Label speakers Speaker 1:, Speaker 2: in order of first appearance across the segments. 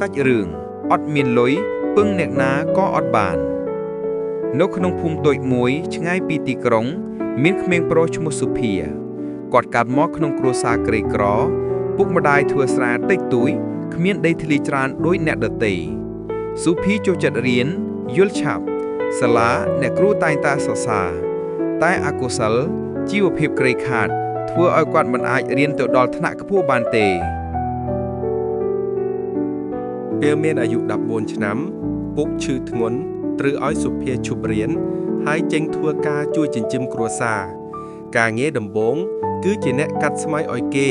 Speaker 1: សាច់រឿងអត់មានលុយពឹងអ្នកណាក៏អត់បាន នៅក្នុងភូមិតូចមួយឆ្ងាយពីទីក្រុង មានក្មេងប្រុសឈ្មោះសុភាគាត់កើតមកក្នុងគ្រួសារក្រីក្រ ពុកម្ដាយធ្វើស្រែតិចតួចគ្មានដីធ្លីច្រើនដូចអ្នកដទៃសុភីចូលចិត្តរៀនយល់ឆាប់សាលាអ្នកគ្រូតែងតែសរសើរតែអកុសលជីវភាពក្រីខាតធ្វើឲ្យគាត់មិនអាចរៀនទៅដល់ថ្នាក់ខ្ពស់បានទេ
Speaker 2: ពេលមានអាយុ14ឆ្នាំ ពុកឈឺធ្ងន់ត្រូវឲ្យសុភាឈប់រៀនហើយចេញធ្វើការជួយចិញ្ចឹមគ្រួសារការងារដំបូងគឺជាអ្នកកាត់ស្មៅឲ្យគេ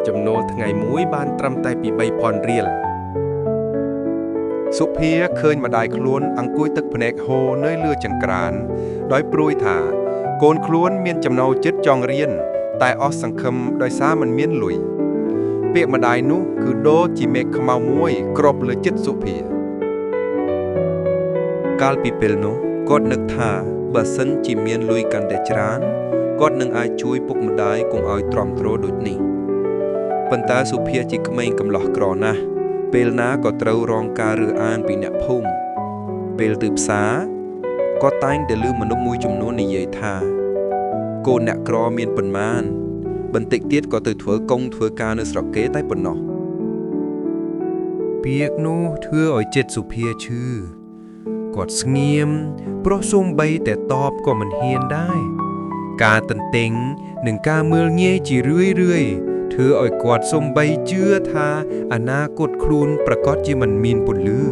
Speaker 2: ចំណូលថ្ងៃមួយបានត្រឹមតែពី3000រៀល
Speaker 3: សុភាឃើញម្ដាយខ្លួនអង្គុយទឹកភ្នែកហូរនៅលើចង្ក្រាន ដោយព្រួយថា កូនខ្លួនមានចំណូលចិត្តចង់រៀន តែអស់សង្ឃឹមដោយសារមិនមានលុយពាក្យម្ដាយនោះគឺដូចជាមេឃខ្មៅមួយគ្របលើចិត្តសុភា
Speaker 4: កាលពីពេលនោះគាត់នឹកថាបើសិនជាមានលុយកាន់តែច្រើនគាត់នឹងអាចជួយពុកម្ដាយកុំឲ្យទ្រាំទ្រដូចនេះប៉ុន្តែសុភាជាក្មេងកំឡោះក្រណាស់ពេលណាក៏ត្រូវរងការរើសអើងពីអ្នកភូមិពេលទៅផ្សារគាត់តែងតែឮមនុស្សមួយចំនួននិយាយថាកូនអ្នកក្រមានប៉ុន្មាន បន្តិចទៀតក៏ទៅធ្វើកុងធ្វើការនៅស្រុកគេតែប៉ុណ្ណោះ
Speaker 5: ពាក្យនោះធ្វើឲ្យចិត្តសុភាឈឺគាត់ស្ងៀមព្រោះសូម្បីតែតបក៏មិនហ៊ានដែរការតន្ទិងនិងការមើលងាយជារឿយរឿយៗធ្វើឲ្យគាត់សូម្បីជឿថាអនាគតខ្លួនប្រកាសជាមិនមានពន្លឺ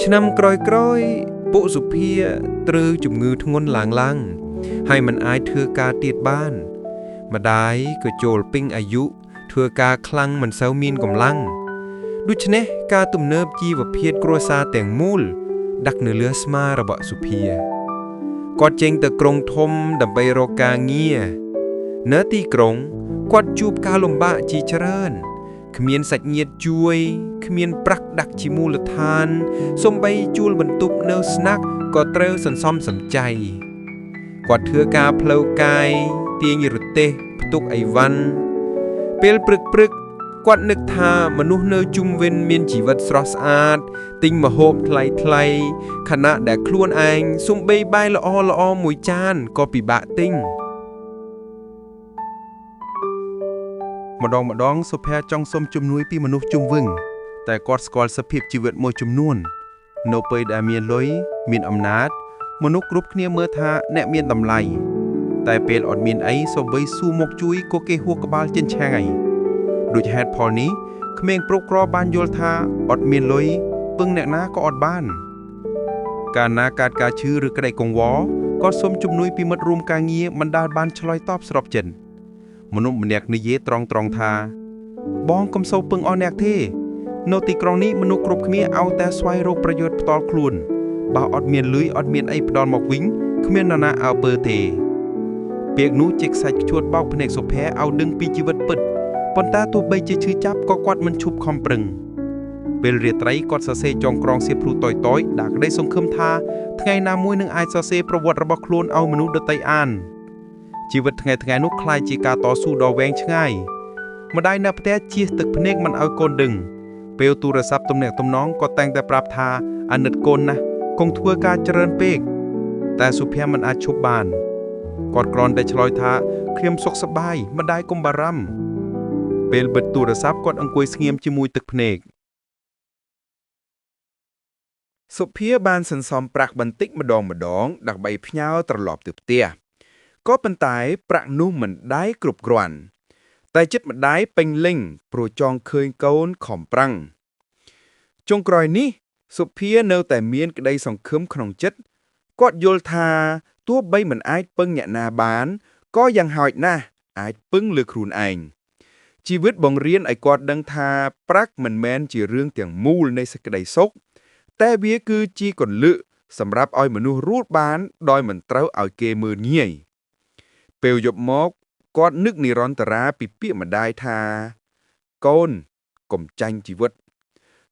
Speaker 5: ឆ្នាំក្រោយៗពួកសុភាត្រូវជំងឺធ្ងន់ឡើងៗហើយមិនអាចធ្វើការទៀតបាន ម្ដាយក៏ចូលពេញអាយុធ្វើការខ្លាំងមិនសូវមានកម្លាំង ដូច្នេះការទំនើបជីវភាពគ្រួសារទាំងមូល ដាក់នៅលើស្មារបស់សុភាគាត់ចេញទៅក្រុងធំដើម្បីរកការងារនៅទីក្រុងគាត់ជួបការលំបាកជាច្រើនគ្មានសាច់ញាតិជួយគ្មានប្រាក់ដាក់ជាមូលដ្ឋានសូម្បីជួលបន្ទប់នៅស្នាក់ក៏ត្រូវសន្សំសំចៃគាត់ធ្វើការផ្លូវកាយទាញរទេះផ្ទុកអីវ៉ាន់ពេលព្រឹកព្រឹក គាត់នឹកថាមនុស្សនៅជុំវិញមានជីវិតស្រស់ស្អាតទិញម្ហូបថ្លៃថ្លៃខណៈដែលខ្លួនឯងសំបីបាយល្អល្អៗមួយចានក៏ពិបាកទិញ
Speaker 3: ម្ដងម្ដងសុភ័ក្រចង់សុំជំនួយពីមនុស្សជុំវិញតែគាត់ស្គាល់សភាពជីវិតមួយចំនួន នៅពេលដែលមានលុយមានអំណាចមនុស្សគ្រប់គ្នាមើលថាអ្នកមានតម្លៃតែពេលអត់មានអីសូម្បីសួរមកជួយក៏គេហួសក្បាលចិញ្ឆាងអីដូចហេតុផលនេះក្មេងប្រុសក្របានយល់ថាអត់មានលុយពឹងអ្នកណាក៏អត់បាន កាលណាកើតការឈឺឬក្តីកង្វល់គាត់សុំជំនួយពីមិត្តរួមការងារមិនដែលបានឆ្លើយតបស្របចិត្ត មនុស្សម្នាក់និយាយត្រង់ត្រង់ថា បងកុំសូវពឹងអស់អ្នកទេ នៅទីក្រុងនេះមនុស្សគ្រប់គ្នាឲ្យតែស្វែងរកប្រយោជន៍ផ្ទាល់ខ្លួន បើអត់មានលុយអត់មានអីផ្ដល់មកវិញគ្មាននរណាអើពើទេ ពាក្យនោះជាខ្សាច់ខ្ជួតបោកភ្នែកសុភ័ក្រឲ្យដឹងពីជីវិតពិតប៉ុន្តែទោះបីជាឈឺចាប់ក៏គាត់មិនឈប់ខំប្រឹង ពេលរាត្រីគាត់សរសេរចងក្រងសៀវភៅតយៗដាក់ក្តីសង្ឃឹមថាថ្ងៃណាមួយនឹងអាចសរសេរប្រវត្តិរបស់ខ្លួនឲ្យមនុស្សដទៃអាន ជីវិតថ្ងៃថ្ងៃនោះក្លាយជាការតស៊ូដ៏វែងឆ្ងាយម្ដាយនៅផ្ទះជៀសទឹកភ្នែកមិនឲ្យកូនដឹងពេលទូរស័ព្ទទំនាក់ទំនងក៏តែងតែប្រាប់ថាអាណិតកូនណាស់កុំធ្វើការច្រើនពេកតែសុភ័ក្រមិនអាចឈប់បានគាត់គ្រាន់តែឆ្លើយថាខ្ញុំសុខសប្បាយម្ដាយកុំបារម្ភពេលបិទទូរស័ព្ទគាត់អង្គុយស្ងៀមជាមួយទឹកភ្នែក
Speaker 1: សុភាបានសន្សំប្រាក់បន្តិចម្ដងម្ដងដើម្បីផ្ញើត្រឡប់ទៅផ្ទះក៏ប៉ុន្តែប្រាក់នោះមិនដែរគ្រប់គ្រាន់តែចិត្តម្ដាយពេញលេញព្រោះចង់ឃើញកូនខំប្រឹងចុងក្រោយនេះសុភានៅតែមានក្តីសង្ឃឹមក្នុងចិត្តគាត់យល់ថាទោះបីមិនអាចពឹងអ្នកណាបានក៏យ៉ាងហោចណាស់អាចពឹងលើខ្លួនឯងជីវិតបង្រៀនឲ្យគាត់ដឹងថាប្រាក់មិនមែនជារឿងទាំងមូលនៃសេចក្តីសុខ តែវាគឺជាកន្លឹះសម្រាប់ឲ្យមនុស្សរស់បានដោយមិនត្រូវឲ្យគេមើលងាយពេលយប់មកគាត់នឹកនិរន្តរាពីពាក្យម្ដាយថា កូនកុំចាញ់ជីវិត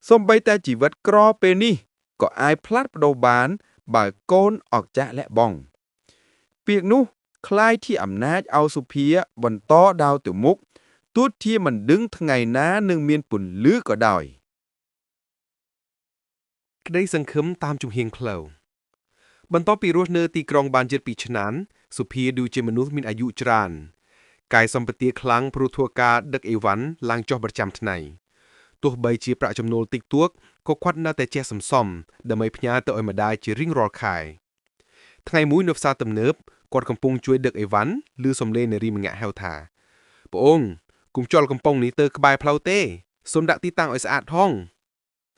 Speaker 1: សូម្បីតែជីវិតក្រពេលនេះក៏អាចផ្លាស់ប្ដូរបាន បើកូនអកចាក់លះបង់ពាក្យនោះក្លាយជាអំណាចឲ្យសុភាបន្តដើរទៅមុខទោះជាមិនដឹងថ្ងៃណានឹងមានពន្លឺក៏ដោយ។
Speaker 2: ក្តីសង្ឃឹមតាមជំហៀងផ្លូវបន្ទាប់ពីរស់នៅទីក្រុងបានជិត2ឆ្នាំសុភាដូចជាមនុស្សមានអាយុច្រើនកាយសម្បទាខ្លាំងព្រោះធ្វើការដឹកអីវ៉ាន់ឡើងចុះប្រចាំថ្ងៃទោះបីជាប្រាក់ចំណូលតិចតួចក៏គាត់នៅតែចេះសន្សំដើម្បីផ្ញើទៅឲ្យម្ដាយជារៀងរាល់ខែថ្ងៃមួយនៅផ្សារទំនើបគាត់កំពុងជួយដឹកអីវ៉ាន់ឬសំឡេងនារីម្នាក់ហៅថាប្អូនកុំចោលកំប៉ុងនេះទៅក្បែរផ្លូវទេសូមដាក់ទីតាំងឲ្យស្អាតផង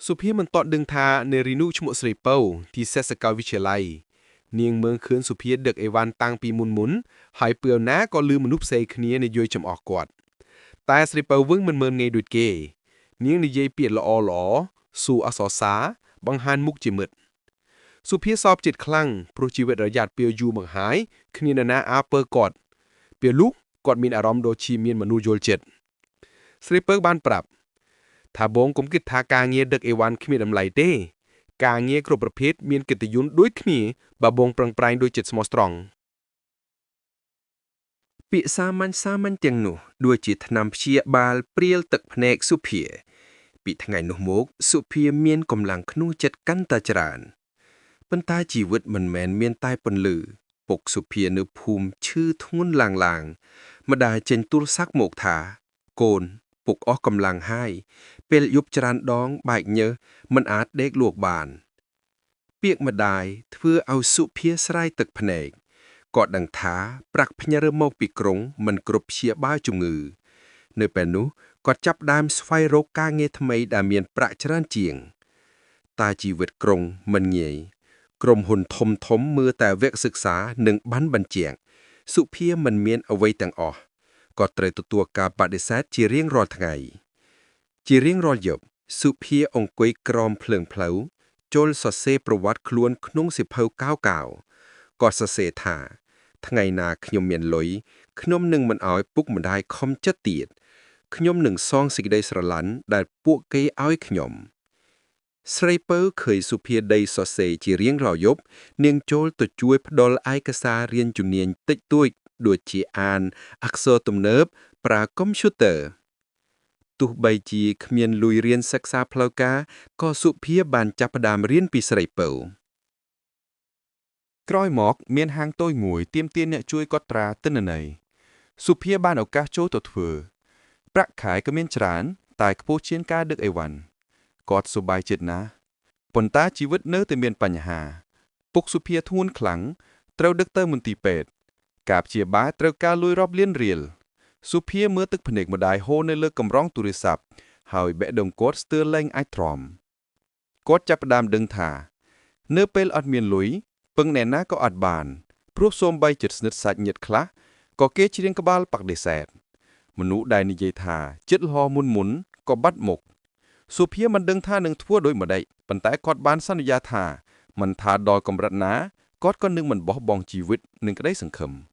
Speaker 2: សុភាមិនតតដឹងថានារីនោះឈ្មោះស្រីពៅទីសិស្សសាកលវិទ្យាល័យនាងមើលឃើញសុភាដឹកអីវ៉ាន់តាំងពីមុនមុនហើយពឿណាក៏លឺមនុស្សផ្សេងគ្នានិយាយចំអកគាត់តែស្រីពៅវិញមិនមើលងាយដូចគេ នាងនិយាយពាក្យល្អល្អស៊ូអសរសារបង្ហាញមុខជាមិត្តសុភាសោបចិត្តខ្លាំងព្រោះជីវិតរយៈពេលយូរមកហើយគ្មាននរណាអើពើគាត់ពេលលុះគាត់មានអារម្មណ៍ដូចជាមានមនុស្សយល់ចិត្តស្រីពៅបានប្រាប់ថាបងកុំគិតថាការងារដឹកអីវ៉ាន់គ្មានតម្លៃទេ ការងារគ្រប់ប្រភេទមានកិត្តិយសដូចគ្នាបើបងប្រឹងប្រែងដោយចិត្តស្មោះត្រង់
Speaker 5: ពាក្យសាមញ្ញសាមញ្ញទាំងនោះដូចជាថ្នាំព្យាបាលព្រាលទឹកភ្នែកសុភា ពីថ្ងៃនោះមកសុភាមានកម្លាំងក្នុងចិត្តកាន់តែច្រើនប៉ុន្តែជីវិតមិនមែនមានតែពន្លឺពុកសុភានៅភូមិឈឺធ្ងន់ឡើងឡើងម្ដាយចេញទូរស័ព្ទមកថា កូនពុកអស់កម្លាំងហើយពេលយប់ច្រើនដងបែកញើសមិនអាចដេកលក់បាន ពាក្យម្ដាយធ្វើឲ្យសុភាស្រែកទឹកភ្នែកគាត់ដឹងថាប្រាក់ផ្ញើមកពីក្រុងមិនគ្រប់ព្យាបាលជំងឺ នៅពេលនោះគាត់ចាប់ផ្ដើមស្វែងរកការងារថ្មីដែលមានប្រាក់ច្រើនជាង តែជីវិតក្រុងមិនងាយក្រុមហ៊ុនធំធំមើលតែវគ្គសិក្សានិងបានបញ្ជាក់សុភាមិនមានអ្វីទាំងអស់គាត់ត្រូវទទួលការបដិសេធជារៀងរាល់ថ្ងៃ ជារៀងរាល់យប់សុភាអង្គុយក្រោមភ្លើងផ្លូវចូលសរសេរប្រវត្តិខ្លួនក្នុងសៀវភៅកៅកៅគាត់សរសេរថា ថ្ងៃណាខ្ញុំមានលុយខ្ញុំនឹងមិនអោយពុកម្ដាយខំចិត្តទៀតខ្ញុំនឹងសងសេចក្តីស្រឡាញ់ដែលពួកគេឲ្យខ្ញុំ ស្រីពៅឃើញសុភាដីសរសេរជារៀងរាល់យប់នាងចូលទៅជួយផ្ដល់ឯកសាររៀនជំនាញតិចតួចដូចជាអាន អក្សរទំនើបប្រើកុំព្យូទ័រទោះបីជាគ្មានលុយរៀនសិក្សាផ្លូវការក៏សុភាបានចាប់ផ្ដើមរៀនពីស្រីពៅ
Speaker 1: ក្រោយមកមានហាងតូចមួយទាមទារអ្នកជួយកត់ត្រាទិន្នន័យសុភាបានឱកាសចូលទៅធ្វើប្រាក់ខែក៏មានច្រើន តែខ្ពស់ជាងការដឹកអីវ៉ាន់គាត់សប្បាយចិត្តណាស់ប៉ុន្តែជីវិតនៅតែមានបញ្ហា ពុកសុភាធ្ងន់ខ្លាំងត្រូវដឹកទៅមន្ទីរពេទ្យការព្យាបាលត្រូវការលុយរាប់លានរៀលសុភាមើលទឹកភ្នែកម្ដាយហូរនៅលើកម្រងទូរស័ព្ទហើយបេះដូងគាត់ស្ទើរលែងអាចទ្រាំគាត់ចាប់ផ្ដើមដឹងថា នៅពេលអត់មានលុយ ពឹងអ្នកណាក៏អត់បាន ព្រោះសូម្បីចិត្តស្និទ្ធសាច់ញាតិខ្លះក៏គេច្រៀងក្បាលបដិសេធមនុស្សដែលនិយាយថាចិត្តល្អមុនមុនក៏បាត់មុខសុភាមិនដឹងថានឹងធ្វើដូចម្តេចប៉ុន្តែគាត់បានសន្យាថាមិនថាដល់កម្រិតណាគាត់ក៏នឹងមិនបោះបង់ជីវិតនិងក្តីសង្ឃឹម។